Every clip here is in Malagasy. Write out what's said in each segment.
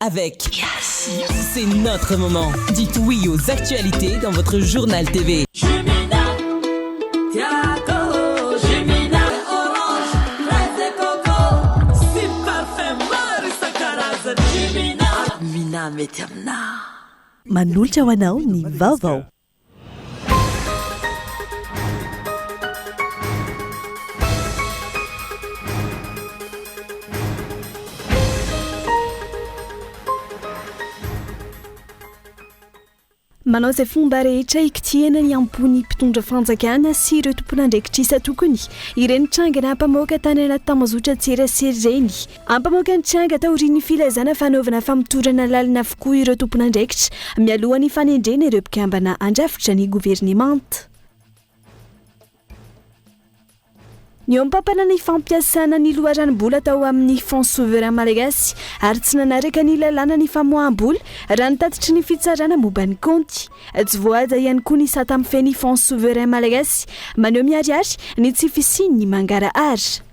Avec C'est notre moment. Dites oui aux actualités dans votre journal TV. Manolotra ho anao ny vaovao. Manao izay fomba rehetra hikitihana ny am-pon'ny mpitondra fanjakana sy ireo tompon'andraikitra isan-tokony ireny trangana ampamoaka tany anaty tambazotran-tserasera ireny. Ampamoaka ny tranga taorian'ny filazana fa hanaovana famotorana lalina avokoa ireo tompon'andraikitra mialohan'ny fanendrena ireo mpikambana handrafitra ny governemanta. Nihoam-pampana ny fampiasana ny loharanom-bola tao amin'ny Fonds Souverain Malagasy ary tsy nanaraka ny lalàna ny famoaham-bola raha ny tatitry ny fitsarana momba ny kaonty. Tsy voahaja ihany koa ny sata mifehy ny Fonds Souverain Malagasy, maneho miharihary ny tsy fisian'ny mangarahara.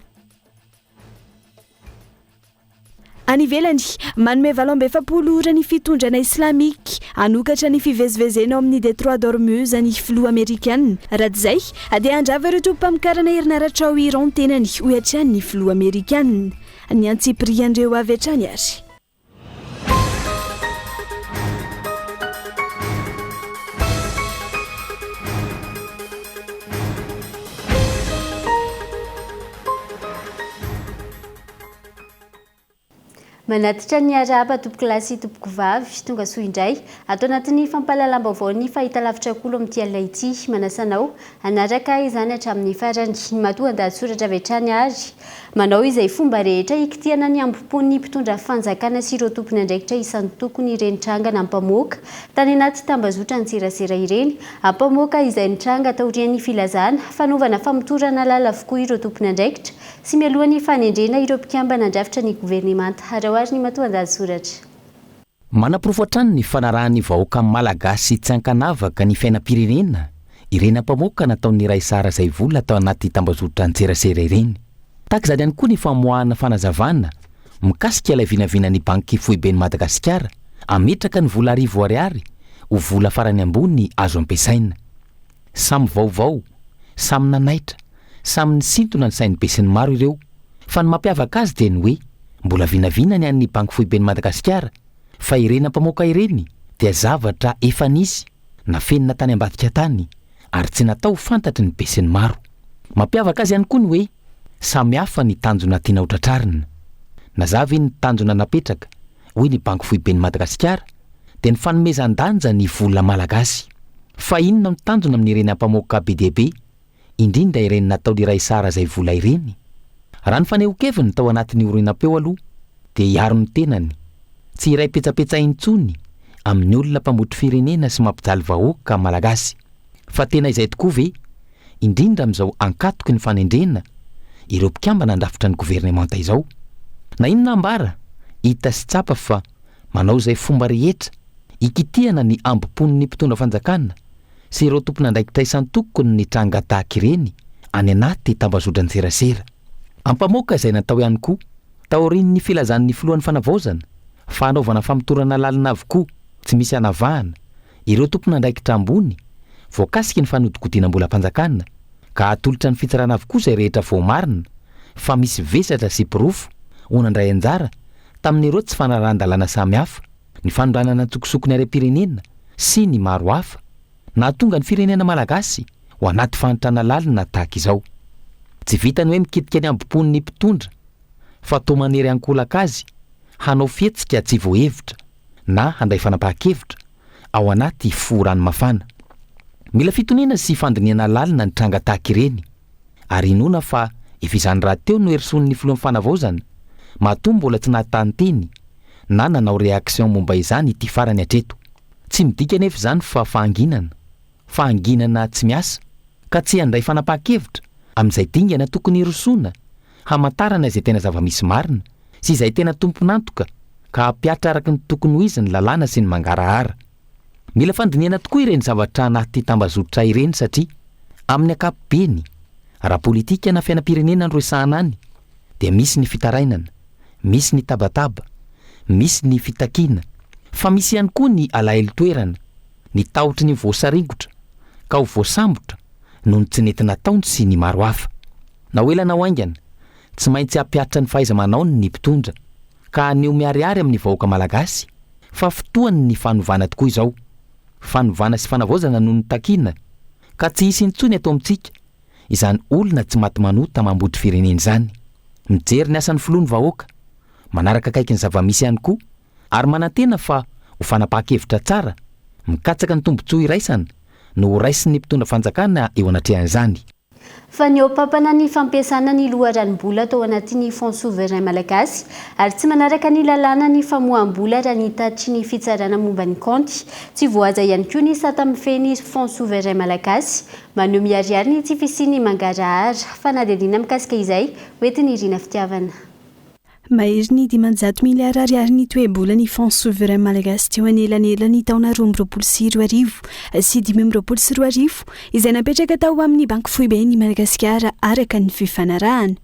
Any ivelany, manome 48 ora ny fitondrana islamika hanokatra ny fivezivezena ao amin'ny Détroit d'Hormuz ny filoha amerikana. Raha tsy izay, dia handrava ireo tobim-pamokarana herinaratra ao Iran ny tenany, hoy hatrany ny filoha amerikana. Ny antsipirian'ireo avy hatrany ary. Manatitra ny arahaba tompokolahy sy tompokovavy, tonga soa indray ato anatin'ny fampahalalam-baovaon'ny fahitalavitra Kolo amin'ity alina ity. Manasa anao hanaraka izany hatramin'ny farany. Ny matoan-dahatsoratra avy hatrany ary manao izay fomba rehetra hikitihana ny hambom-pon'ny mpitondra fanjakana sy ireo tompon'andraikitra isan-tokony ireny tranga nampamoaka tany anaty tambazotran-tserasera ireny. Ampamoaka izay nitranga taorian'ny filazana fanaovana famotorana lalina avokoa ireo tompon'andraikitra Tsy mialoha ny fanendrena ireo mpikambana handrafitra ny governemanta. Araho àry ny matoandahatsoratra. Manaporofo hatrany ny fanarahan'ny vahoaka malagasy tsy ankanavaka ny fiainam-pirenena ireny ampamoaka nataon'ny Raisara Zaivola tao anaty tambazotran-tserasera ireny. Tahaka izany ihany koa ny famoahana fanazavana mikasika ilay vinavinan'ny Banky Foiben'i Madagasikara hametraka ny vola arivo ariary ho vola farany ambony azo ampiasaina. Samy vaovao, samy nanaitra, samy nisintona ny sain'ny besinimaro ireo, fa ny mampiavaka azy dia ny hoe mbola vinavina ny an'ny Banky Foiben'i Madagasikara fa ireny ampamoaka ireny dia zavatra efa nisy, nafenina tany ambadika tany ary tsy natao ho fantatry ny besinimaro. Mampiavaka azy ihany koa ny hoe samy hafa ny tanjona tiana hotratrarina. Nazava iny ny tanjona napetraka, hoy ny Banky Foiben'i Madagasikara, dia ny fanomezan-danja ny vola malagasy. Fa inona no tanjona amin'ireny ampamoaka be dia be, indrindra ireny nataon'i Raisara izay vola ireny? Raha ny fanehoan-keviny tao anatin'ny horonam-peo aloha dia hiaro ny tenany, tsy hiray petsapetsa intsony amin'ny olona mpambotry firenena sy mampijaly vahoaka malagasy. Fa tena izay tokoa ve, indrindra amin'izao ankatoky ny fanendrena ireo mpikambana handrafitra ny governemanta izao? Na inona ambara, hita sy tsapa fa manao izay fomba rehetra hikitihana ny hambom-pon'ny mpitondra fanjakana sy ireo tompon'andraikitra isan-tokony ny tranga tahaka ireny any anaty tambazotran-tserasera. Ampamoaka izay natao ihany koa taorian'ny filazan'ny filohan'ny fanavaozana fa hanaovana famotorana lalina avokoa tsy misy hanavahana ireo tompon'andraikitra ambony voakasiky ny fanodikodinam-bolam-panjakana ka hatolotra ny fitsarana avokoa izay rehetra voamarina fa misy vesatra sy porofo ho nandray anjara tamin'ireo tsy fanarahan-dalàna samihafa, ny fanondranana an-tsokosoko ny harem-pirenena sy ny maro hafa, nahatonga ny firenena malagasy ho anaty fahantrana lalina tahaka izao. Tsy vitan'ny hoe mikitika ny hambom-pon'ny mpitondra fa toa manery ankolaka azy hanao fihetsika tsy voahevitra na handray fanapahan-kevitra ao anaty fo ranomafana. Mila fitoniana sy fandinihana lalina ny tranga tahaka ireny. Ary inoana fa efa izany rahateo no herisoan'ny filohan'ny fanavaozana, matoa mbola tsy nahatany teny na nanao réaction momba izany ity farany hatreto. Tsy midika anefa izany fa fahanginana, fahanginana tsy miasa, ka tsy handray fanapahan-kevitra amin'izay dingana tokony hirosoana hamantarana izay tena zava-misy marina sy izay tena tompon'antoka ka hampihatra araka ny tokony ho izy ny lalàna sy ny mangarahara. Mila fandinihana tokoa ireny zavatra anaty tambazotra ireny satria amin'ny ankapobeny, raha politika na fiainam-pirenena no resahana any dia misy ny fitarainana, misy ny tabataba, Misy ny fitakiana, fa misy ihany koa ny alahelo toerana, ny tahotry ny voasaringotra ka ho voasambotra noho ny tsy nety nataony sy ny maro hafa. Na ho ela na ho haingana, tsy maintsy hampihatra ny fahaiza-manaony ny mpitondra, ka haneho miharihary amin'ny vahoaka malagasy fa fotoan'ny fanovana tokoa izao. Fanovana sy fanavaozana no notakiana, ka tsy hisy intsony eto amintsika izany olona tsy maty manota mambotry firenena izany. Mijery ny asan'ny filoha ny vahoaka, manaraka akaiky ny zava-misy ihany koa ary manantena fa ho fanapahan-kevitra tsara mikatsaka ny tombontsoa iraisana no horaisin'ny mpitondra fanjakana eo anatrehan'izany. Fa nihoa-pampana ny fampiasana ny loharanom-bola tao anatin'ny Fonds Souverain Malagasy ary tsy manaraka ny lalàna ny famoaham-bola raha ny tatitry ny fitsarana momba ny kaonty. Tsy voahaja ihany koa ny sata mifehy ny Fonds Souverain Malagasy. Maneho miharihary ny tsy fisian'ny mangarahara. Fanadihadiana mikasika izay, hoentin'i Rina Fitiavana. Maherin'ny 500 miliara ariary ny toe-bolan'ny Fonds Souverain Malagasy teo anelanelan'ny taona 2022 sy 2025, izay napetraka tao amin'ny Banky Foiben'i Madagasikara araka ny fifanarahana.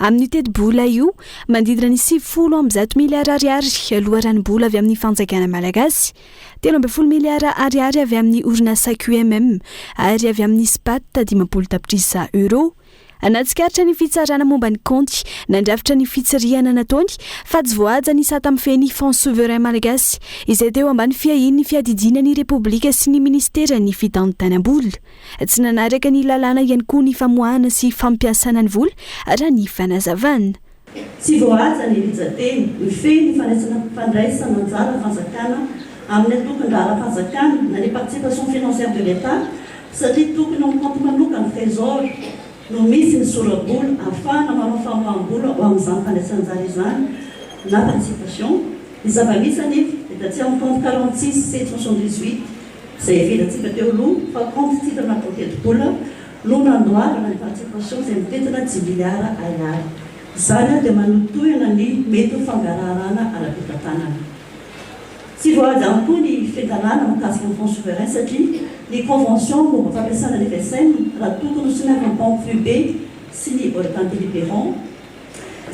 Amin'io tetibola io, manodidina ny 190 miliara ariary loharanom-bola avy amin'ny fanjakana malagasy, 13 miliara ariary avy amin'ny orinasa QMM ary avy amin'ny Spat 50 tapitrisa euros. Nahatsikaritra ny fitsarana momba ny kaonty nandrafitra ny fitsirihana nataony fa tsy voahaja ny sata mifehy ny Fonds souverain malagasy izay teo ambany fiahian'ny fiadidiana ny Repoblika sy ny minisiteran'ny fitantanam-bola. Tsy nanaraka ny lalàna ihany koa ny famoahana sy fampiasana ny vola, raha ny fanazavana. Tsy voahaja ny rijan-teny mifehy ny fandraisana anjara fanjakana amin'ny antokon-draharaham-panjakana na ny participation financière de l'Etat satria tokony ao amin'ny kaonty manokan'ny Trésor no misy ny sora-bola ahafahana manao famoaham-bola ho amin'izany fandraisana anjara izany na participation. Ny zava-misy anefa dia tsy ao amin'ny kaonty 46 778 izay avelantsika teo aloha fa kaonty tsy hita anatin'ny tetibola no nandoavana ny participation izay mitentina dimy miliara ariary. Izany dia manotohina ny mety ho fangaraharana ara-pitantanana. Tsy voahaja ihany koa ny fentanana mikasika ny fonds souverain satria ny convention momba fampiasana ny FSM raha tokony ho soniavin'ny banky foibe sy ny organes délibérants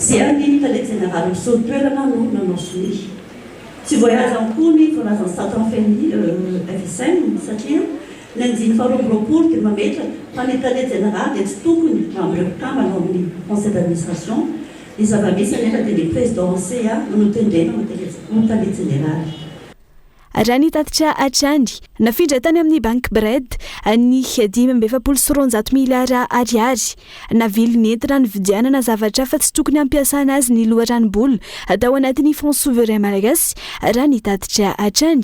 dia ny tale jeneraly misolo toerana no nanao sonia. Tsy voahaja ihany koa ny voalazan'ny sata mifehy ny FSM satria ny andininy faha 22 dia mametraka fa ny tale jeneraly dia tsy tokony mambra mpikambana ao amin'ny conseil d'administration. Ny zava-misy anefa dia ny président CA no notendrena ho tale jeneraly. Raha ny tatitra hatrany, nafindra tany amin'ny banky Bred ny 245 miliara ariary. Navily nentina nividianana zavatra hafa tsy tokony hampiasana azy ny loharanom-bola tao anatin'ny Fonds souverain malagasy, raha ny tatitra hatrany.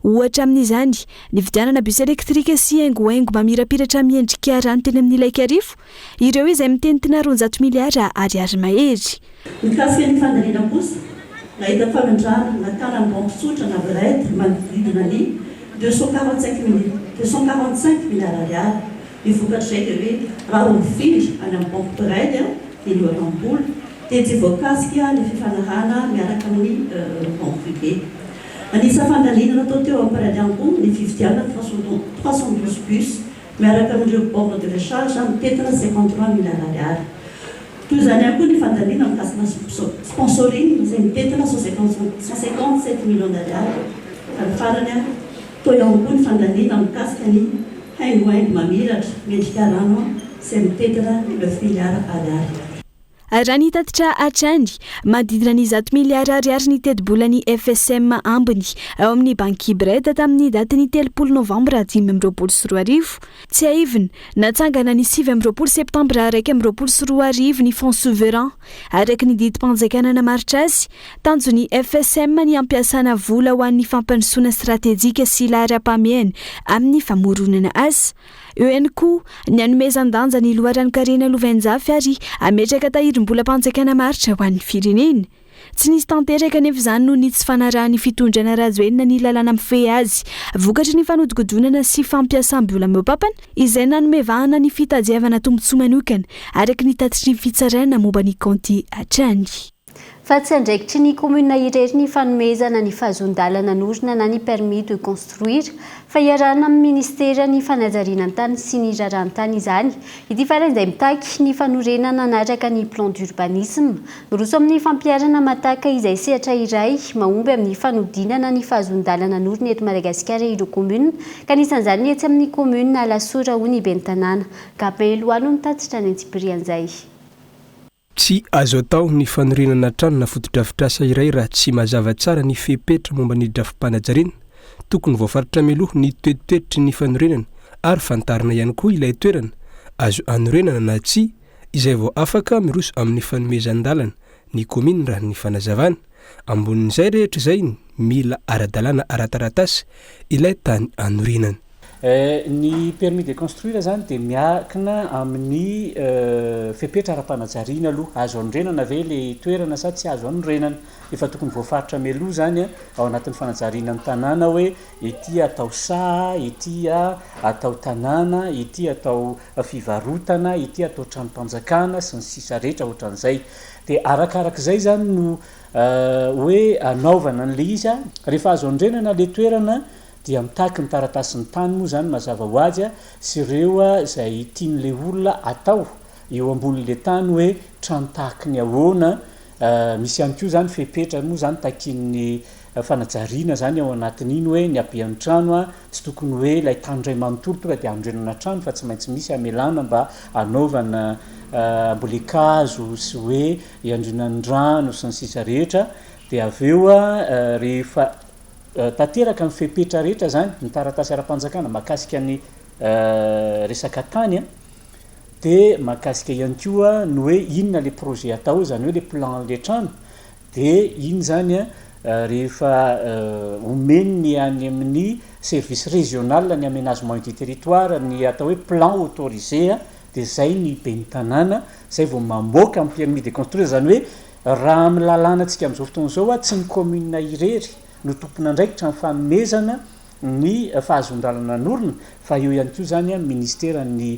Ohatra amin'izany, nividianana bus électrique sy haingohaingo mamirapiratra miendrika rano teny amin'ny Laikarifo, Ireo izay mitentina 200 miliara ariary mahery. Mikasika ny fandaniana kosa, nahita famindrana nakana ny banky tsotra na Bred manodidina ny 245 milliards ariary. Ny vokatr'izay dia hoe raha vao mifindra any amin'ny banky Bred ny loharanom-bola dia tsy voakasika ny fifanarahana miaraka amin'ny banky foibe. Anisan'ny fandaniana natao teo amin'ny Bred ihany koa ny fividianana 312 bus miaraka amin'ireo borne de recharge mitentina 53 milliards ariary. Toy izany ihany koa ny fandaniana mikasika sponsoring izay mitentina 157 millions d'ariary. Ary farany, toa ihany koa ny fandaniana mikasika ny haingohaingo mamiratra mendrika rano izay mitentina 9 milliards ariary. Raha ny tatitra hatrany, manodidina ny 100 miliara ariary ny tetibolan'ny FSM ambiny ao amin'ny banky Bred tamin'ny datin'ny 30 novambra 2025. Tsiahivina, natsangana ny 29 septambra 2021 ny Fonds souverain. Araka ny didim-panjakana namaritra azy, tanjon'ny FSM ny hampiasana vola ho an'ny fampandrosoana stratejika sy laharam-pahamehana amin'ny famoronana asa. Eo ihany koa ny hanomezan-danja ny loharanon-karena lovainjafy ary hametraka tahirim-bolam-panjakana maharitra ho an'ny firenena. Tsy nisy tanteraka anefa izany noho ny tsy fanarahan'ny fitondrana Rajoelina ny lalàna mifehy azy vokatry ny fanodikodonana sy fampiasam-bola mihoa-pampana izay nanome vahana ny fitadiavana tombontsoa manokana araka ny tatitry ny fitsarana momba ny kaonty hatrany. fa tsy andraikitry ny kaominina irery ny fanomezana ny fahazoan-dalana hanorina na ny permis de construire fa iarahana amin'ny ministeran'ny fanajariana ny tany sy ny raharahan-tany izany. Ity farany izay mitaky ny fanorenana hanaraka ny plan d'urbanisme. Miroso amin'ny fampiharana Mataka izay sehatra iray mahomby amin'ny fanodinana ny fahazoan-dalana hanorina eto Madagasikara ireo kaominina ka anisan'izany ny etsy amin'ny kaominina Alasora hoy ny ben'ny tanàna. Gabin Eloah no nitatitra ny antsipirian'izay. Tsy azo atao ny fanorenana trano na fotodrafitrasa iray raha tsy mazava tsara ny fepetra momba ny drafi-panajariana. Tokony voafaritra mialoha ny toetoetry ny fanorenana ary fantarina ihany koa ilay toerana azo anorenana na tsia izay vao afaka miroso amin'ny fanomezan-dalana ny kaominina raha ny fanazavana. Ambonin'izay rehetra izay, mila ara-dalàna ara-taratasy ilay tany anorenana. Ny permis de construire zany dia miankina amin'ny fepetra ara-panajariana aloha, azo anorenana ve le toerana sa tsy azo anorenana? Efa tokony voafaritra mialoha zany ao anatin'ny fanajariana ny tanàna hoe ity atao saha, ity atao tanàna, ity atao fivarotana, ity atao tranom-panjakana sy ny sisa rehetra ohatran'izay. Dia arakarak'izay zany no hoe anaovana an'le izy, rehefa azo anorenana le toerana dia mitaky ny taratasin'ny tany moa izany mazava ho azy sy ireo izay tian'ilay olona atao eo ambonin'ilay tany hoe trano tahaky ny ahoana, misy ihany koa izany fepetra moa izany takian'ny fanajariana izany ao anatin'iny hoe ny habean'ny trano tsy tokony hoe ilay tany iray manontolo tonga dia hanorenana trano fa tsy maintsy misy hamelana mba hanaovana ambolen-kazo sy hoe hiandrinan'ny rano sy ny sisa rehetra dia avy eo rehefa Tanteraka ny fepetra rehetra izany, ny taratasy ara-panjakana mahakasika ny resaka tany an, dia mahakasika ihany koa ny hoe inona ilay projet atao, izany hoe ilay plan an'ilay trano, dia iny izany an rehefa omeny ny any amin'ny service régional ny aménagement du territoire ny atao hoe plan autorisé an, dia izay ny ben'ny tanàna izay vao mamoaka ny permis de construire, izany hoe Raha amin'ny lalànantsika amin'izao fotoana izao, tsy ny kaominina irery no tompon'andraikitra amin'ny fanomezana ny fahazoan-dalana hanorina fa eo ihany koa izany ny minisiteran'ny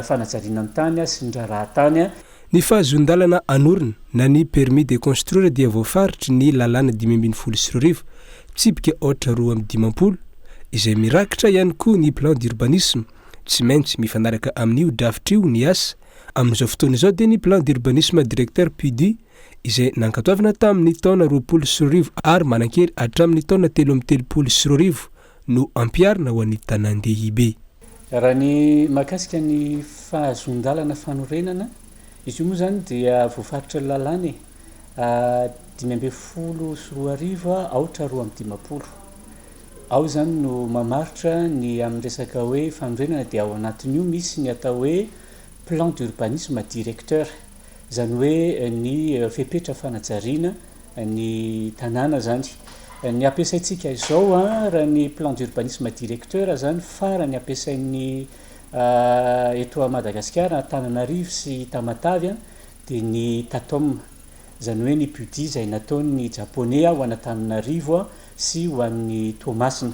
fanajariana ny tany sy ny raharahan-tany. Ny fahazoan-dalana hanorina na ny permis de construire dia voafaritry ny lalàna 2015, tsipika aotra 52, izay mirakitra ihany koa ny plan d'urbanisme. Tsy maintsy mifanaraka amin'io drafitra io ny asa Amin'izao fotoana izao dia ny Plan d'urbanisme directeur, PUDI, izay nankatoavina tamin'ny taona 2020 ary manan-kery hatramin'ny taona 2033 no ampiharina ho an'ny tanàn-dehibe. Raha ny mahakasika ny fahazoan-dalana fanorenana, izy io moa izany dia voafaritry ny lalàna e, 2015 aotra 52. Ao izany no mamaritra ny amin'ny resaka hoe fanorenana dia ao anatin'io misy ny atao hoe plan d'urbanisme directeur, izany hoe ny fepetra fanajariana ny tanàna izany. Ny ampiasaintsika izao raha ny plan d'urbanisme directeur izany farany ampiasain'ny eto Madagasikara, Antananarivo sy Tamatave dia ny Tatom, izany hoe ny PUDI izay nataon'ny Japoney ho an'Antananarivo sy ho an'i Toamasina.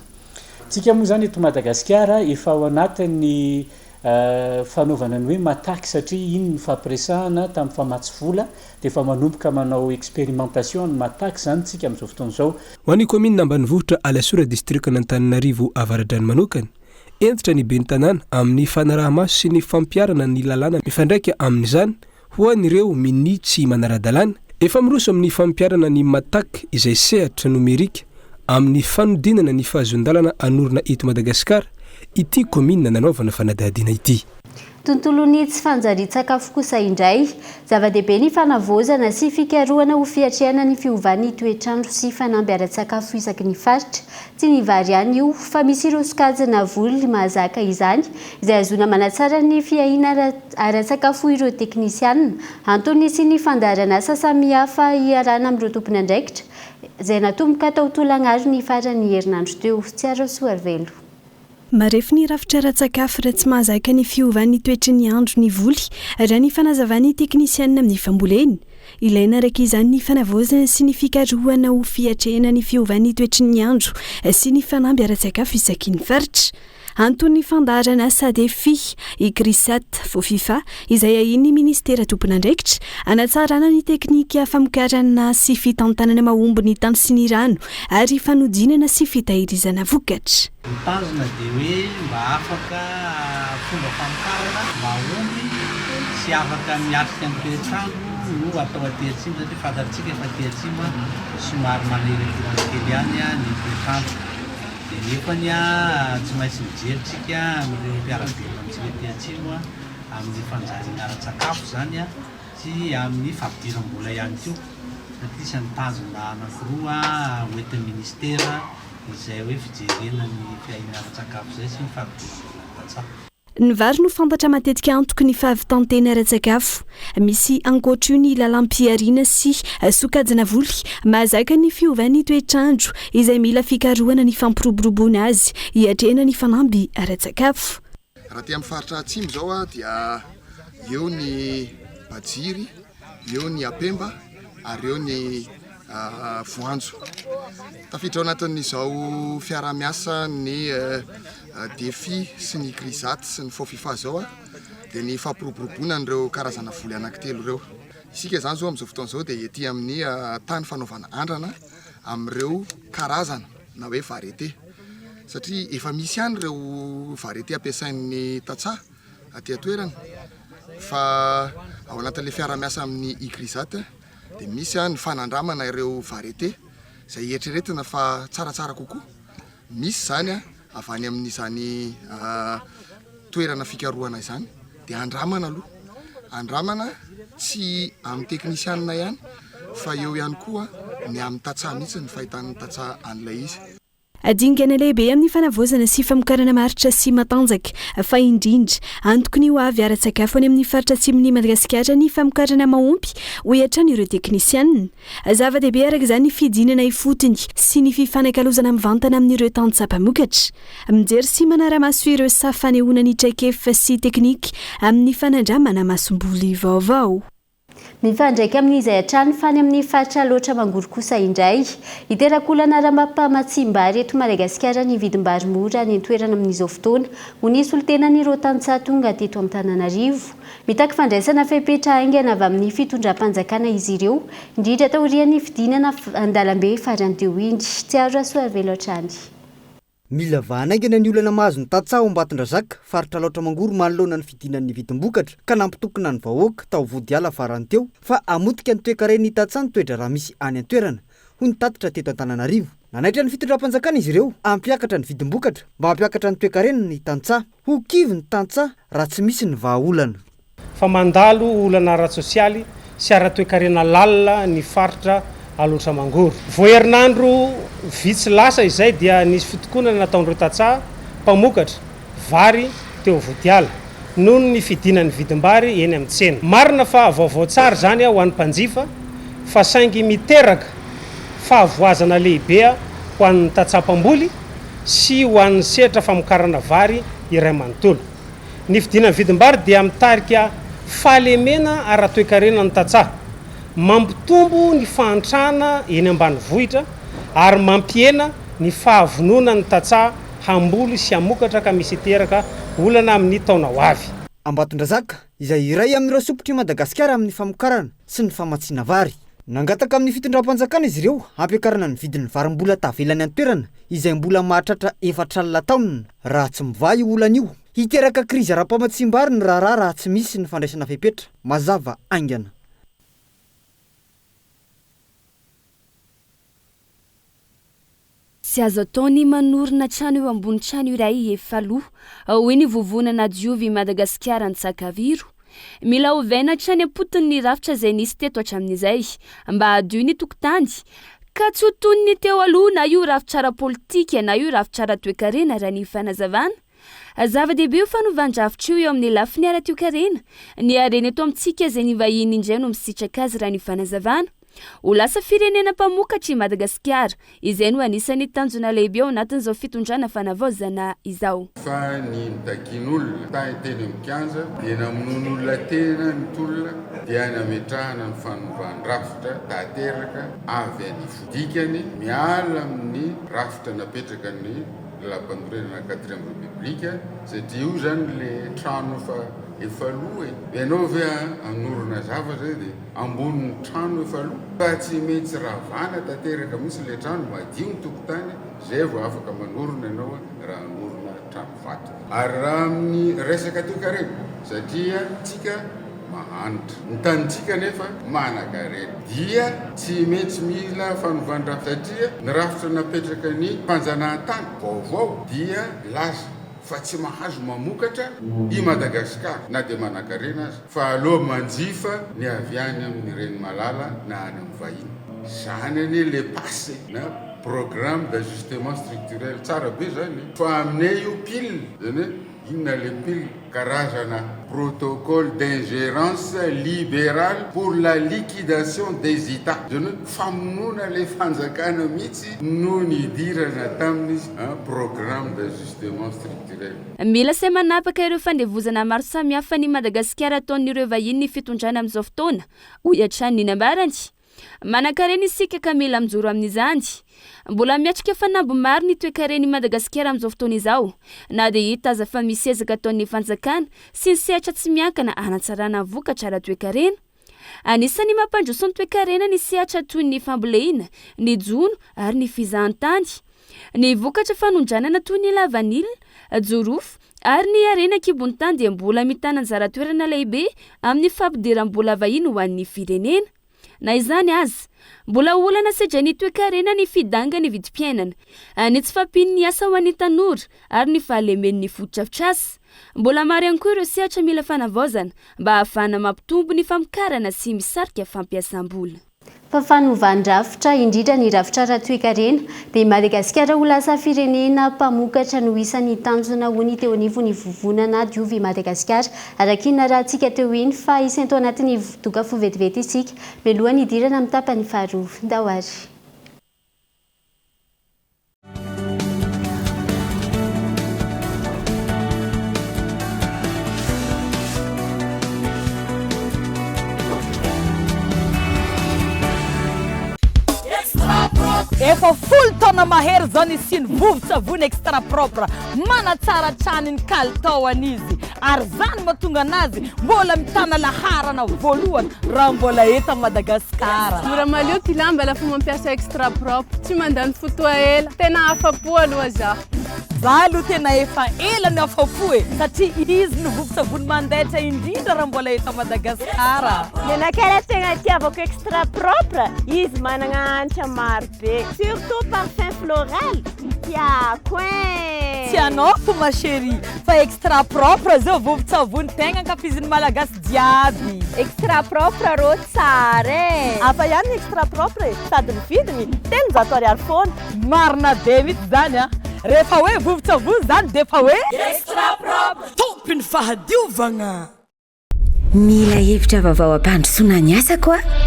Tsika moa izany eto Madagasikara efa ao anatin'ny fanaovana ny hoe mataky satria iny ny fampiresahana tamin'ny famatsy vola dia efa manomboka manao expérimentation ny mataky izany tsika amin'izao fotoana izao. Ho an'ny kaominina ambanivohitra Alasora distrikan'Antananarivo Avaradrano manokana, hentitra ny ben'ny tanàna amin'ny fanaraha-maso sy ny fampiharana ny lalàna mifandraika amin'izany Ho an'ireo minia tsy manara-dalàna, efa miroso amin'ny fampiharana ny Matac izay sehatra nomerika amin'ny fanodinana ny fahazoan-dalana hanorina eto Madagasikara ity kaominina nanaovana fanadihadiana ity. Tontolon'ny tsy fanjarian-tsakafo kosa indray. Zava-dehibe ny fanavaozana sy fikarohana ho fiatrehana ny fiovan'ny toetr'andro sy fanamby ara-tsakafo isaky ny faritra. Tsy ny vary ihany io, fa misy ireo sokajina voly mahazaka izany, izay ahazoana manatsara ny fiahiana ara-tsakafo ireo teknisianina. Antony nisian'ny fandaharanasa samihafa iarahana amin'ireo tompon'andraikitra, izay natomboka tao Tolagnaro ny faran'ny herinandro teo. Tsiaro Soarivelo. Marefo ny rafitra ara-tsakafo raha tsy mahazaka ny fiovan'ny toetry ny andro ny voly, raha ny fanazavan'ny teknisianina amin'ny fambolena. Ilaina araka izany ny fanavaozana sy ny fikarohana ho fiatrehana ny fiovan'ny toetry ny andro sy ny fanamby ara-tsakafo isaky ny faritra. Anton'ny fandaharan'asa Defi, Icrisat, Fofifa, izay ahian'ny minisitera tompon'andraikitra, hanatsarana ny teknika famokarana sy fitantanana mahomby ny tany sy ny rano ary fanodinana sy fitahirizana vokatra. Ny tanjona dia hoe mba afaka fomba famokarana mahomby sy afaka miatrika ny toetr'andro no atao aty atsimo satria fantatsika fa aty atsimo somary manahirankirana kely ihany ny toetr'andro. Dia nefany tsy maintsy mijery tsika amin'ireo mpiara-belona amintsika aty atsimo amin'ny fanjariana ara-tsakafo izany sy amin'ny fampidiram-bola ihany koa satria isan'ny tanjona anankiroa hoentin'ny ministera izay hoe fijerena ny fiahiana ara-tsakafo izay sy ny fampidiram-bola ny tantsaha. Ny vary no fantatra matetika antoky ny fahavitan-tena ara-tsakafo. Misy ankoatr'io ny lalam-pihariana sy sokajina voly mahazaka ny fiovan'ny toetr'andro izay mila fikarohana ny fampiroboroboana azy hiatrehana ny fanamby ara-tsakafo. Raha aty amin'ny faritra atsimo izao dia eo ny bajiry, eo ny apemba ary eo ny voanjo. Tafiditra ao anatin'izao fiaraha-miasan'ny Defi sy ny Crisat sy ny Fofifa izao dia ny fampiroboroboana an'ireo karazana voly anankitelo ireo. Isika izany izao amin'izao fotoana izao dia ety amin'ny tany fanaovana andrana amin'ireo karazana na hoe variété satria efa misy ihany ireo variété ampiasain'ny tantsaha aty an-toerana fa ao anatin'ilay fiaraha-miasa amin'ny Icrisat dia misy ny fanandramana ireo variété izay eritreretina fa tsaratsara kokoa. Misy izany avy any amin'izany toerana fikarohana izany dia andramana aloha, andramana tsy amin'ny teknisianina ihany fa eo ihany koa ny amin'ny tantsaha mihitsy ny fahitan'ny tantsaha an'ilay izy. Dingana lehibe amin'ny fanavaozana sy famokarana maharitra sy matanjaka, fa indrindra, antoky ny ho avy ara-tsakafo any amin'ny faritra atsimon'i Madagasikara ny famokarana mahomby, hoy hatrany ireo teknisianina. Zava-dehibe araka izany ny fidinana ifotony sy ny fifanakalozana mivantana amin'ireo tantsaha mpamokatra. Mijery sy manara-maso ireo saha fanehoana ny traikefa sy teknika amin'ny fanandramana masomboly vaovao. Mifandraika amin'izay hatrany fa any amin'ny faritra Alaotra Mangoro kosa indray. Hiteraka olana ara-pamatsiam-bary eto Madagasikara ny vidim-bary mora any an-toerana amin'izao fotoana, hoy ny solontenan'ireo tantsaha tonga teto Antananarivo. Mitaky fandraisana fepetra haingana avy amin'ny fitondram-panjakana izy ireo, indrindra taorian'ny fidinana an-dalambe farany teo iny. Tsiaro Rasoavelo hatrany. Mila vahana haingana ny olana mahazo ny tantsaha ao Ambatondrazaka, faritra Alaotra Mangoro manoloana ny fidinan'ny vidim-bokatra ka nampitokona ny vahoaka tao Vodiala farany teo fa hamotika ny toekaren'ny tantsaha ny toe-draharaha misy any an-toerana, hoy ny tatitra teto Antananarivo. Nanaitra ny fitondram-panjakana izy ireo hampiakatra ny vidim-bokatra mba hampiakatra ny toekarena ny tantsaha. Ho kivy ny tantsaha raha tsy misy ny vahaolana. Fa mandalo olana ara-tsosialy sy ara-toekarena lalina ny faritra Alaotra Mangoro. Vao herinandro vitsy lasa izay dia nisy fitokonana nataon'ireo tantsaha mpamokatra vary teo Vodiala noho ny fidinan'ny vidim-bary eny amin'ny tsena. Marina fa vaovao tsara izany ho an'ny mpanjifa fa saingy miteraka fahavoazana lehibe ho an'ny tantsaha mpamboly sy ho an'ny sehatra famokarana vary iray manontolo. Ny fidinan'ny vidim-bary dia mitarika fahalemena ara-toekarena ny tantsaha, mampitombo ny fahantrana eny ambanivohitra ary mampihena ny fahavononan'ny tantsaha hamboly sy hamokatra ka misy hiteraka olana amin'ny taona ho avy. Ambatondrazaka, izay iray amin'ireo sompitr'i Madagasikara amin'ny famokarana sy ny famatsiana vary. Nangataka amin'ny fitondram-panjakana izy ireo hampiakarana ny vidin'ny vary mbola tavela any an-toerana izay mbola mahatratra 40 taonina. Raha tsy mivaha io olana io, hiteraka krizy ara-pamatsiam-bary ny raharaha raha tsy misy ny fandraisana fepetra mazava haingana. Tsy azo atao ny manorina trano eo ambony trano iray efa lo, hoy ny vovonana Diovy Madagasikara Antsakaviro. Mila ovaina hatrany am-potony ny rafitra izay nisy teto hatramin'izay mba hadio ny tokotany, ka tsy ho toy ny teo aloha na io rafitra ara-politika na io rafitra ara-toekarena raha ny fanazavana. Zava-dehibe io fanovan-drafitra io eo amin'ny lafiny ara-toekarena. Ny harena eto amintsika izay ny vahiny indray no misitraka azy raha ny fanazavana. Ho lasa firenena mpamokatra i Madagasikara, izay no anisan'ny tanjona lehibe ao anatin'izao fitondrana fanavaozana izao. Fa ny nitakian'olona tany teny amin'ny kianja dia namonoan'olona tena ny tolona dia nametrahana ny fanovan-drafitra tanteraka avy any ifotony. Dikany, miala amin'ny rafitra napetraka ny. Lalàmpanorenana quatrième République satria io zany le trano efa efa lo e. Ianao ve hanorina zavatra dia ambonin'ny trano efa lo? Fa tsy maintsy ravana tanteraka mihitsy le trano, madio ny tokotany zay vao afaka manorina ianao raha hanorina trano vato. Ary raha amin'ny resaka toekarena satria tsika mahantra. Ny tanintsika anefa manankarena. Dia tsy maintsy mila fanovan-drafitra satria ny rafitra napetraka ny fanjanahantany vaovao dia milaza fa tsy mahazo mamokatra i Madagasikara na dia manankarena aza fa aleo manjifa ny avy any amin'ny reny malala na any amin'ny vahiny. Izany anie le pass e! na programme d'ajustement structurel tsara be izany e! Fa aminay io pile izany hoe Inona le pile? Karazana protocole d'ingérence libérale pour la liquidation des Etats. Izany hoe famonoana ilay fanjakana mihitsy no nidirana tamin'ny programme d'ajustement structurel. Mila sahy manapaka ireo fandevozana maro samihafa an'i Madagasikara ataon'ireo vahiny ny fitondrana amin'izao fotoana, hoy hatrany ny nambarany. Manankarena isika ka mila mijoro amin'izany. Mbola miatrika fanamby maro ny toekaren'i Madagasikara amin'izao fotoana izao, na dia hita aza fa misy ezaka ataon'ny fanjakana sy ny sehatra tsy miankina hanatsarana ny vokatra ara-toekarena. Anisan'ny mampandroso ny toekarena ny sehatra toy ny fambolena, ny jono ary ny fizahantany. Ny vokatra fanondranana toy ny lavanila, jorofo ary ny harena an-kibon'ny tany dia mbola mitana anjara toerana lehibe amin'ny fampidiram-bola vahiny ho an'ny firenena. Na izany aza, mbola olana sedrain'ny toekarena ny fidangan'ny vidim-piainana, ny tsy fahampian'ny asa ho an'ny tanora ary ny fahalemen'ny fotodrafitrasa. Mbola maro ihany koa ireo sehatra mila fanavaozana mba hahafahana mampitombo ny famokarana sy misarika fampiasam-bola. Fa fanovan-drafitra, indrindra ny rafitra ara-toekarena, dia i Madagasikara ho lasa firenena mpamokatra no isan'ny tanjona hoy ny teo anivon'ny vovonana Diovy Madagasikara Araka iny narahantsika teo iny fa hisento anatin'ny doka fo vetivety isika mialohan'ny hidirana amin'ny tapany faharoa. Ndao ary. Efa folo taona mahery izao nisian'ny vovon-tsavony extra propre. Manatsara hatrany ny kalitaony izy ary izany mahatonga anazy mbola mitana laharana voalohany raha mbola eto Madagasikara. Mora malio ty lamba lafa mampiasa extra propre, tsy mandany fotoa ela, tena afa-po aloha za. Za aloha tena efa ela no afa-po e, satria izy no vovon-tsavony mandaitra indrindra raha mbola eto Madagasikara. Nenakay ilay tegna itiavako extra propre, izy managna hanitra maro be, surtout parfum floral tiako ein! Tsy anao fo ma chérie fa extra propre zao vovon-tsavony tegna ankafizin'ny Malagasy jiaby. Extra propre rô tsara e! Hafa ihany ny extra propre e! Sady ny vidiny 300 ariary foana. Marina be mihitsy zany an! Rehefa hoe vovon-tsavony zany defa hoe. Extra propre! Tompon'ny fahadiovagna! Mila hevitra vaovao hampandrosoana ny asako aho.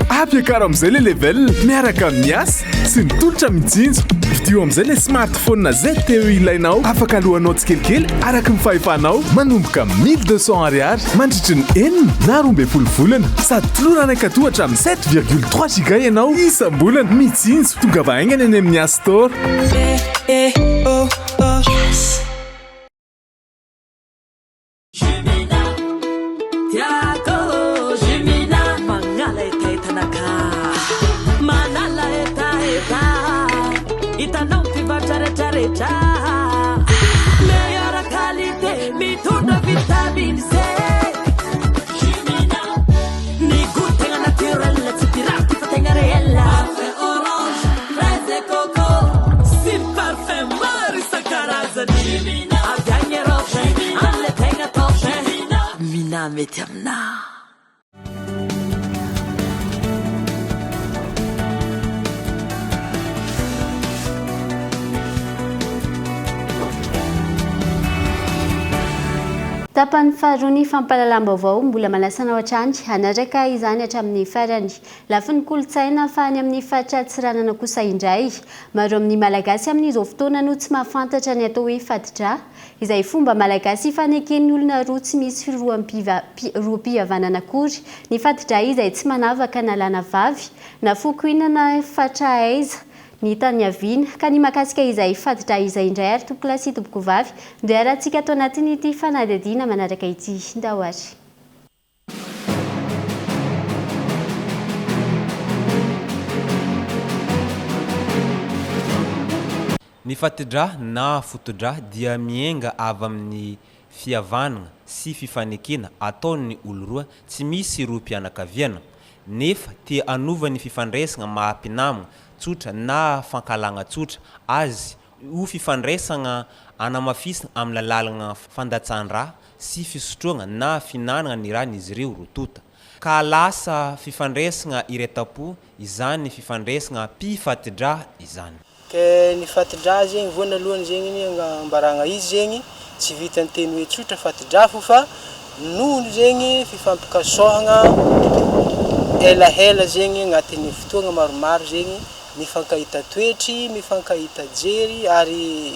Ampiakaro amin'izay ilay level miaraka amin'ny asa sy ny tolotra mitsinjo. Vidio amin'izay ilay smartphone ZTE ilainao afaka aloanao tsikelikely araka ny fahefanao manomboka amin'ny 1200 ariary mandritry ny enina na 12 volana. Sady tolorana ankato hatramin'ny 7,3 giga ianao isam-bolana. Mitsinjo, tongava haingana eny amin'ny Yas Store. Mina mety aminà. Tapany faharoa ny fampahalalam-baovao, mbola manasa anao hatrany hanaraka izany hatramin'ny farany. Lafiny kolontsaina fa any amin'ny faritra Antsiranana kosa indray. Maro amin'ny Malagasy amin'izao fotoana no tsy mahafantatra ny atao hoe fati-drà, izay fomba malagasy ifaneken'ny olona roa tsy misy rohim-pihavanana akory. Ny fati-drà izay tsy manavaka na lahy na vavy, na foko inona na fatra aiza. ny tany niaviana. Ka ny mahakasika izay faditra izay indray ary tompokolahy sy tompokovavy no iarahantsika ato anatin'ity fanadihadiana manaraka ity. Ndao ary. Ny fatidrà na fotodrà dia miainga avy amin' ny fihavanana sy fifanekena ataon' ny olon-roa tsy misy rohim-pianakaviana, nefa te hanova ny fifandraisana maha mpinamana tsotra na fankahalana tsotra azy ho fifandraisana anamafisina amin' ny lalana fandatsahan-drà sy fisotroana na fihinanana ny ràn' izy ireo roa tonta, ka lasa fifandraisana iray-tampo izany fifandraisana mpifatidrà izany. Ke ny fatidrà zegny voanalohany zegny ny agnambaragna izy zegny tsy vitan'ny teny hoe tsotra fatidrà fo fa noho zegny fifampikasohagna helahela zegny agnatin'ny fotoagna maromaro zegny mifankahita toetry, mifankahita jery ary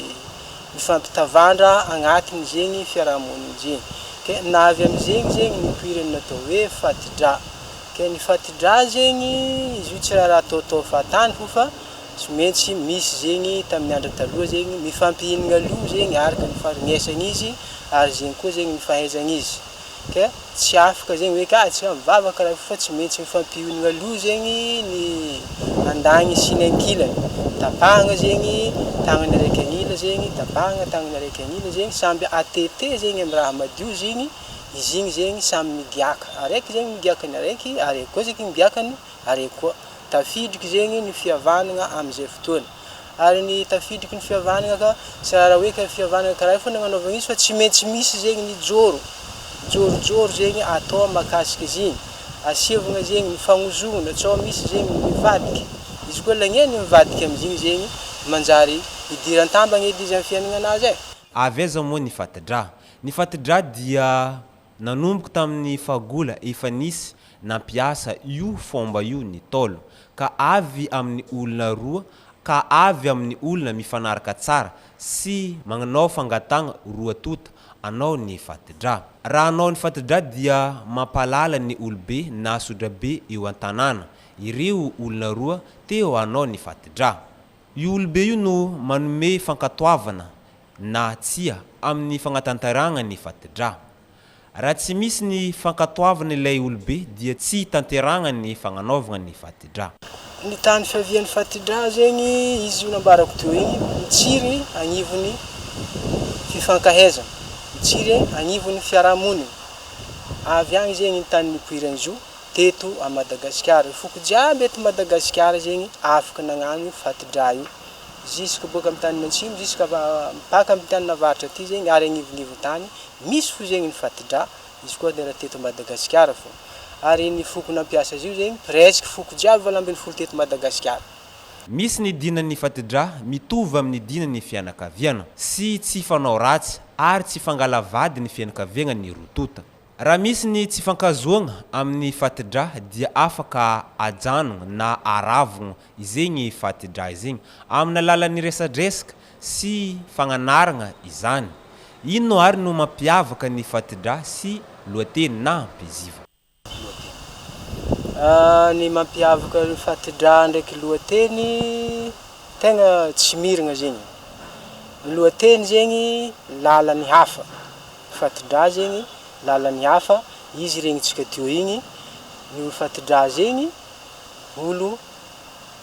mifampitavandra agnatiny zegny fiarahamonigny zegny. Ke na avy amizegny zegny nipoiran'ny natao hoe fatidrà. Ke ny fatidrà zegny izy io tsy raharaha ataotao fahatany fo fa Tsy maintsy misy zegny tamin'ny andro taloha zegny mifampihinagna aloha zegny araka ny faharegnesagna izy ary zegny koa zegny ny fahaizagna izy ke tsy afaka zegny hoe ka antsika mivavaka raha fa tsy maintsy mifampihinagna aloha zegny ny andagny sy ny ankilany tapahagna zegny tagnany araiky agnila zegny tapahagna tagnany araiky agnila zegny samby atete zegny amy raha madio zegny izy igny zegny samy migiaka araiky zegny migiaka ny araiky araiky koa zegny migiaka ny araiky koa. Tafidriky zegny ny fihavanagna amizay fotoana. Ary ny tafidriky ny fihavanagna ka tsy raha hoe ka fihavanagna karaha io fô nagnanaovagna izy fa tsy maintsy misy zegny ny joro, jorojoro zegny atao mahakasika izy igny. Asiavagna zegny ny fagnozogna tsao misy zegny ny mivadiky. Izy koa lagnay ny mivadiky amizigny zegny manjary idiran-tambagna edy izy amy fiaignananazy e. Avy aiza moa ny fati-drà? Ny fati-drà dia Nanomboka tamin'ny fahagola efa nisy nampiasa io fomba io ny Ntaolo, ka avy amin'ny olona roa ka avy amin'ny olona mifanaraka tsara sy magnanao fangatagna roa tota anao ny fatidrà. Raha anao ny fatidrà dia mampahalala ny olobe na sodrabe eo an-tanàna ireo olona roa teo anao ny fatidrà. Io olobe io no manome fankatoavana na tsia amin'ny fagnatanterahagna ny fatidrà. Raha tsy misy ny fankatoavana ilay olobe dia tsy tanterahagna ny fagnanaovagna ny fatidrà. Ny tany fiavian'ny fatidrà zegny, izy io nambarako teo igny, mitsiry agnivon'ny fifankahaizana, mitsiry agnivon'ny fiarahamonigny. Avy agny zegny ny tany nipoiran'izy io teto à Madagasikara. Foko jiaby eto Madagasikara zegny afaka nagnano io fatidrà io. Jusque boaka amin'ny tany antsimo jusque mipaka amin'ny tany avaratra aty zegny ary agnivonivon-tany misy fo zegny ny fatidrà, izy koa raha teto Madagasikara fô. Ary ny foko nampiasa azy io zegny presque foko jiaby 18 teto Madagasikara. Misy ny dinan'ny fatidrà mitovy amin'ny dinan'ny fianakaviana sy tsy fanao ratsy ary tsy fangala vady ny fianakaviagna ny roa tota. Raha misy ny tsy fankazoagna amin'ny fatidrà dia afaka ajanogno na aravogno izegny fatidrà izegny amina alalan'ny resadresaka sy fagnanaragna izany. Ino ary no mampiavaka ny fatidrà sy lohateny na mpiziva? Lohateny. Ny mampiavaka ny fatidrà ndraiky lohateny tegna tsy miragna zegny. Ny lohateny zegny lalan'ny hafa. Fatidrà zegny lalan'ny hafa, izy regnintsika teo igny, ny olo fatidrà zegny olo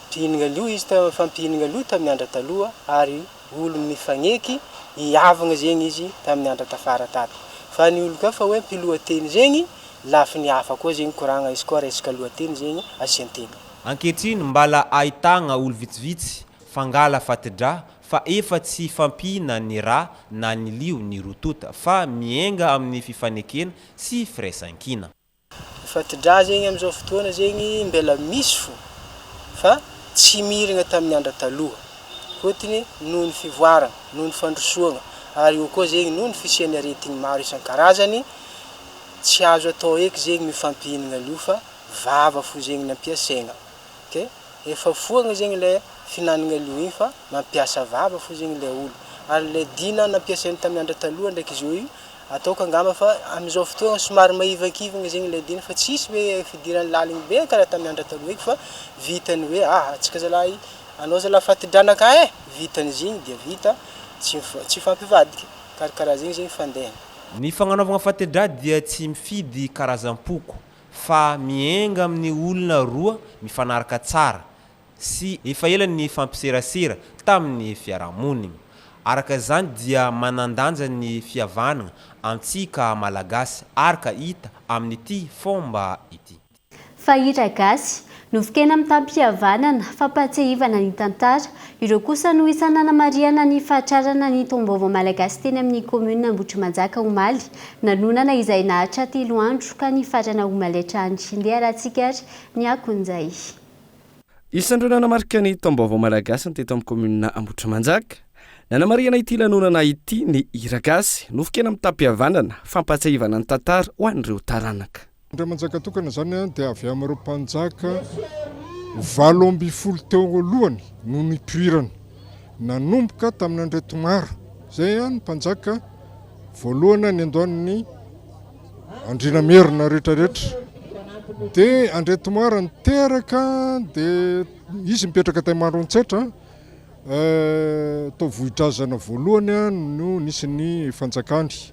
mpihinagna lio izy ta- fampihinagna lio tamin'ny andra taloha ary olo mifagneky hihavagna zegny izy tamin'ny andra tafara tato. Fa ny olo koa fa hoe mpiloha-teny zegny lafiny hafa koa zegny koragna izy koa resaka lohateny zegny asian-teny. Ankehitriny mbala ahitagna olo vitsivitsy fangala fatidrà fa efa tsy fampihina ny rà na ny lio ny roa tonta fa miainga amin'ny fifanekena sy firaisankina. Ny fatidrà zegny amizao fotoana zegny mbela misy fo fa tsy miragna tamin'ny andra taloha fôtony noho ny fivoaragna, noho ny fandrosoagna ary eo koa zegny noho ny fisian'ny aretigny maro isan-karazany tsy azo atao eky zegny mifampihinagna lio fa vava fo zegny ny ampiasaigna. Ok, efa foagna zegny le fihinanagna lio igny fa mampiasa vava fo zegny le olo, ary le dina nampiasainy tamin'ny andro taloha ndraiky zao io ataoko angamba fa amizao fotoagna somary maivankivagna zegny le dina fa tsisy hoe fidirany laligny be karaha tamin'ny andro taloha eky fa vitan'ny hoe aha antsika zalahy. Anao zalahy fatidranaka eh! Vitan'izigny dia vita, tsy tsy mifampivadika. Karakaraha zegny zegny fandehany. Ny fagnanaovagna fatidrà dia tsy mifidy karazam-poko fa miainga amin'ny olona roa mifanaraka tsara sy efa ela nifampiserasera tamin'ny fiarahamonigna. Araka izany dia manan-danja ny fihavanagna antsika Malagasy araka hita amin'ity fomba ity. Fa hira gasy, nofon-kena mitam-pihavanana, fampahatsiahivana ny tantara, ireo kosa no isan'ny nanamarihana ny fahatrarana ny taom-baovao malagasy teny amin'ny kaominina Ambohitrimanjaka omaly, lanonana izay naharitra telo andro ka nifarana omaly hatrany. Ndeha arahantsika ary ny akon'izay. Isan'ireo nanamarika ny taom-baovao malagasy ny teto amin'ny kaominina Ambohitrimanjaka. Nanamarihana ity lanonana ity ny hira gasy, nofon-kena mitam-pihavanana, fampahatsiahivana ny tantara ho an'ireo taranaka. Andriamanjakatokana izany dia avy amin'ireo mpanjaka 18 teo alohany no nipoirany. Nanomboka tamin'ny Andriatomara, izay ny mpanjaka voalohany niandohan'ny Andriana Merina rehetrarehetra. Dia Andriatomara niteraka dia izy nipetraka tany Maroantsetra, tao Vohidrazana voalohany no nisy ny fanjakany.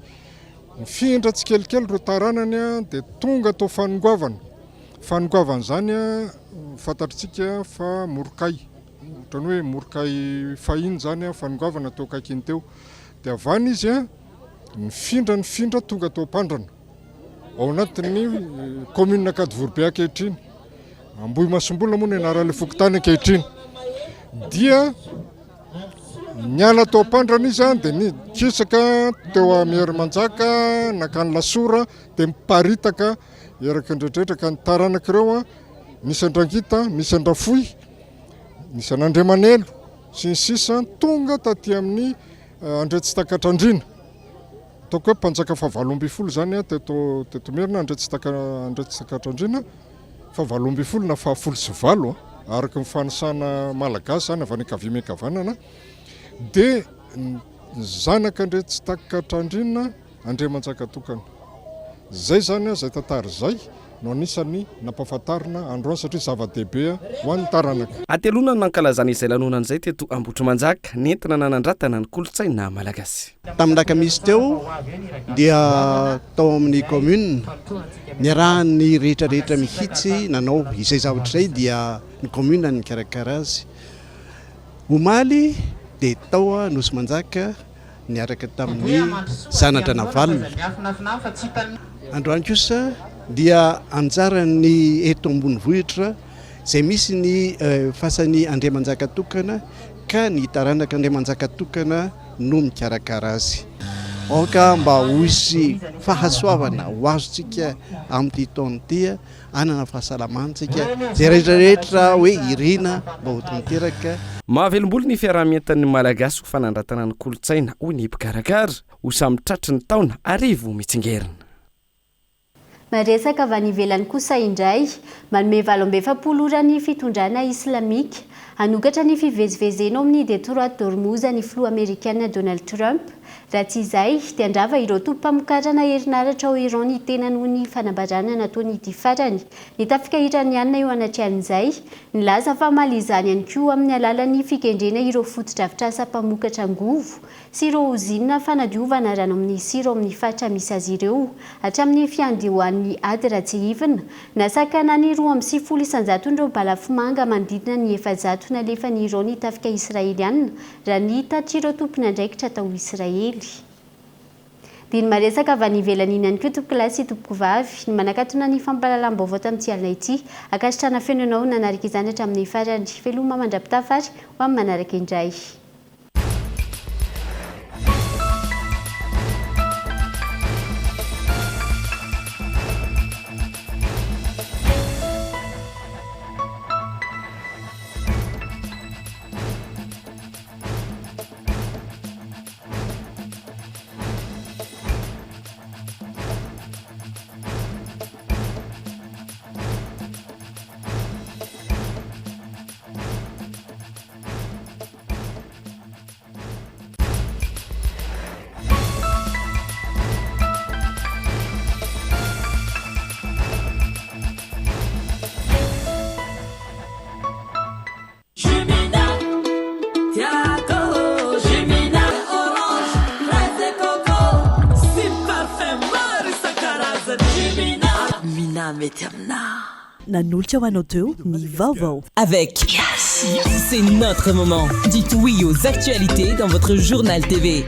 Nifindra tsikelikely ireo taranany dia tonga tao Fanongoavana. Fanongoavana izany fantatritsika fa Morokay, ohatran'ny hoe Morokay fahiny izany Fanongoavana teo akaikiny teo. Dia avy any izy nifindra nifindra tonga tao Ampandrana, ao anatin'ny commune Ankadivoribe ankehitriny. Ambohimasimbola moa ny anaran'ilay fokontany ankehitriny. Dia Niala tao Ampandrana izy dia nikisaka teo Amiherimanjaka nankany Lasora dia miparitaka eraky ny rehetrarehetra ka ny taranak'ireo misy an-dRangita, misy an-dRafohy, misy an'Andriamanelo sy ny sisa tonga taty amin'ny Andriatsitakatrandriana. Ataoko hoe mpanjaka fahavalo ambin'ny folo izany teto teto Merina Andriatsitakatrandriana. Fahavalo ambin'ny folo na fahafolo sy valo, araka ny fanisana malagasy izany avy any ankavia miankavanana, dia ny zanak'Andriatsitakatrandriana Andriamanjakatokana. Izay izany, izay tantara izay no anisan'ny nampahafantarina androany satria zava-dehibe ho an'ny taranaka. Hateloana no nankalazana izay lanonana izay teto Ambohitrimanjaka, nentina nanandratana ny kolontsaina malagasy. Tamin'ny alakamisy teo dia tao amin'ny commune niarahan'ny rehetra rehetra mihitsy nanao izay zavatra izay dia ny commune no nikarakara azy. Omaly dia tao Nosy Manjaka niaraka tamin'ny zana-dRanavalona. Androany kosa dia anjaran'ny eto ambonivohitra izay misy ny fasan'i Andriamanjakatokana ka ny taranak'Andriamanjakatokana no mikarakara azy. Aoka mba ho hisy fahasoavana ho azontsika amin'ity taona ity, hanana fahasalamana isika, izay rehetra rehetra hoe irina mba ho tanteraka. Mahavelom-bolo ny fiaraha-mientan'ny Malagasy ho fanandratana ny kolontsaina, hoy ny mpikarakara, ho samy tratry ny taona arivo mitsingerina. Miresaka avy any ivelany kosa indray, manome 48 ora ny fitondrana islamika hanokatra ny fivezivezena ao amin'ny Detroit d'Ormuz ny filoha amerikana Donald Trump. Raha tsy izay, dia handrava ireo tobim-pamokarana herinaratra ao Iran ny tenany hoy ny fanambarana nataon'ity farany. Ny tafika iraniana eo anatrehan'izay, nilaza fa hamaly izany ihany koa amin'ny alalan'ny fikendrena ireo fotodrafitrasa mpamokatra angovo sy ireo ozinina fanadiovana rano amin'ny sira ao amin'ny faritra misy azy ireo hatramin'ny fiandohan'ny ady raha tsiahivina. Nasakana ny 92 isan-jaton'ireo balafomanga manodidina ny 400 nalefan'i Iran ny tafika Israeliana, raha ny tatitr'ireo tompon'andraikitra tao Israely. Dia ny maresaka avy any ivelany iny ihany koa tompokolahy sy tompokovavy no manakatona ny fampahalalam-baovao tamin'ity alina ity. Ankasitrahana feno ianao nanaraka izany hatramin'ny farany. Veloma mandra-pitafa ary ho amin'ny manaraka indray. Mina mety aminà. Nanolotra ho anao teo ny vaovao. Avec C'est notre moment. Dites oui aux actualités dans votre journal TV.